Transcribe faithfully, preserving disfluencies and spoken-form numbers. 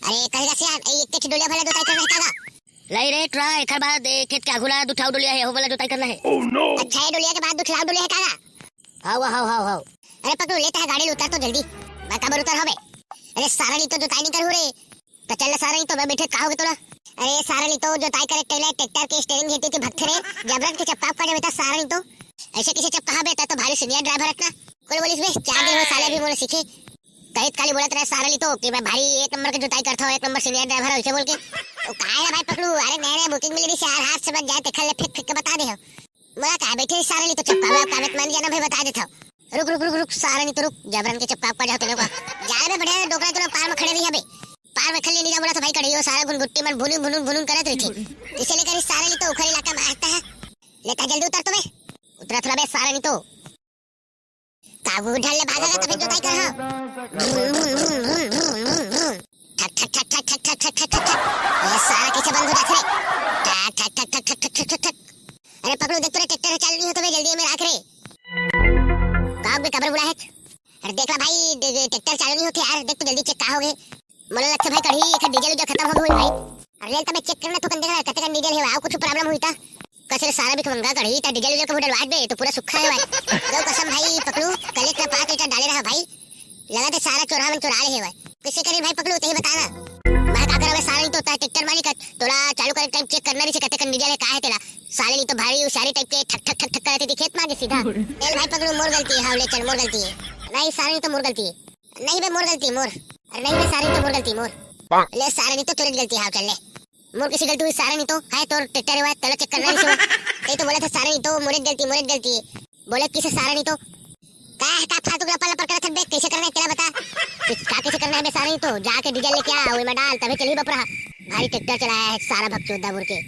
अरे कहेगा सियान, ए, एक ठे डोलिया भला जोताई करना हे का गा? नहीं रे टुरा, एखर बाद ए खेत के आगू ला दू ठा अउ डोलिया हे, ओ वाला जोताई करना हे। अच्छा, ए डोलिया के बाद दू ठा अउ डोलिया हे का गा? हव, हव, हव, हव। अरे पकलू, ले तैं गाड़ी ले उतर तो जल्दी। मैं काबर उतर हवे? अरे सारा ली तो जोताई नहीं करहूँ रे। तो चल ना सारा ली तो, मैं बैठे का होगे तोला? अरे सारा ली तो जोताई करे टेला ट्रैक्टर के स्टीयरिंग घेटी थी भगथे रे, जबरन के चपकाव कर देवे त सारा ली तो। ऐसे कैसे चपकाहा बे, तैं तो भारी सीनियर ड्राइवर हस ना। कोन बोलिस बे, चार दिन हो साले अभी मोला सीखे। कहित काली बोलत रहे सारा ली तो कि मैं भारी एक नंबर के जोताई करता हूँ, एक नंबर सीनियर ड्राइवर है, ऐसे बोल के। ओ काहे रे भाई पकलू, अरे नया नया बुकिंग मिले रहिस यार, हाथ से बच जाए, तेखर ले फेंक फेंक के बता दे हो। मोला का बैठे सारा ली तो चपकावे, का मैं मान जाना भाई, बता देता हूँ। रुक, रुक, रुक, रुक, सारा ली तो रुक, जबरन के चपका पड़ जाओ तेरे को। जा रे बे, बढ़िया डोकरा, तोला पार में खड़े नहीं हबे। पार में खड़े नहीं जा बोला तो भाई, कड़े हो सारा घुनघुट्टी मन भुनुन, भुनुन करत रहिथे। इसे लेकर इस सारा ली तो उखर इलाका में आता है। ले तैं जल्दी उतर तो बे। उतरा थोड़ा बे सारा ली तो। काबू ढल ले भागा, तभी जोताई कर, हाँ। ठक, ठक, ठक, ठक। ये सारा कैसे बंद हो जाथे रे? ठक, ठक, ठक। अरे पकलू, देख तो रे, ट्रैक्टर चालू नहीं होता बे, जल्दी में राख रे। का बे, काबर बुलाए हे? अरे देख ला भाई, दे-, दे-, ट्रैक्टर चालू नहीं होते यार, देख तो जल्दी चेक का होगे। मोला लगथे भाई कड़ी एकर डीजल उजल खतम होगे होही भाई। अरे ले त मैं चेक करना तो कन देखना कतेकन डीजल हे, अउ कुछ प्रॉब्लम होही त। कइसे रे सारा भिखमंगा कड़ी त डीजल उजल कभू डलवा दे तो पूरा सुक्खा हे भाई। गौ कसम भाई पकलू, कल एक ना पाँच लीटर डाले रहा भाई। लगथे सारा चोरहा मन चोरा ले हे भाई। कइसे करी भाई पकलू, तहीं बता ना। मैं का करबे सारा ली तो, तैं ट्रैक्टर मालिक हस, तोला चालू करे टाइम चेक करना रहिसे कतेकन डीजल हे का हे तेला। साले ली तो भारी हुसियारी टाइप के ठक ठक ठक ठक करत हे खेत में आगे सीधा। चल भाई पकलू, मोर गलती हे, हाँ ले चल मोर गलती हे। नहीं सारा ली तो मोर गलती हे। नहीं बे मोर गलती हे मोर। अरे नहीं बे सारा ली तो मोर गलती हे मोर। ले सारा ली तो तोरे गलती हे, हाँ चल ले। मोर कइसे गलती होही सारा ली तो, हाय तोर ट्रैक्टर हे भाई, तेला चेक करना रहिसे। तैं तो बोलत हस सारा ली तो मोरे गलती, मोरे गलती। बोले कइसे सारा ली तो? का, का फालतू के लपर लपर करत हस बे, कइसे करना हे तेला बता। का कइसे करना हे बे सारा ली तो, जाके डीजल लेके आ, ओमे डाल, तभे चलही बपरा। भारी ट्रैक्टर चलाए हे सारा भगचोदा बुर के।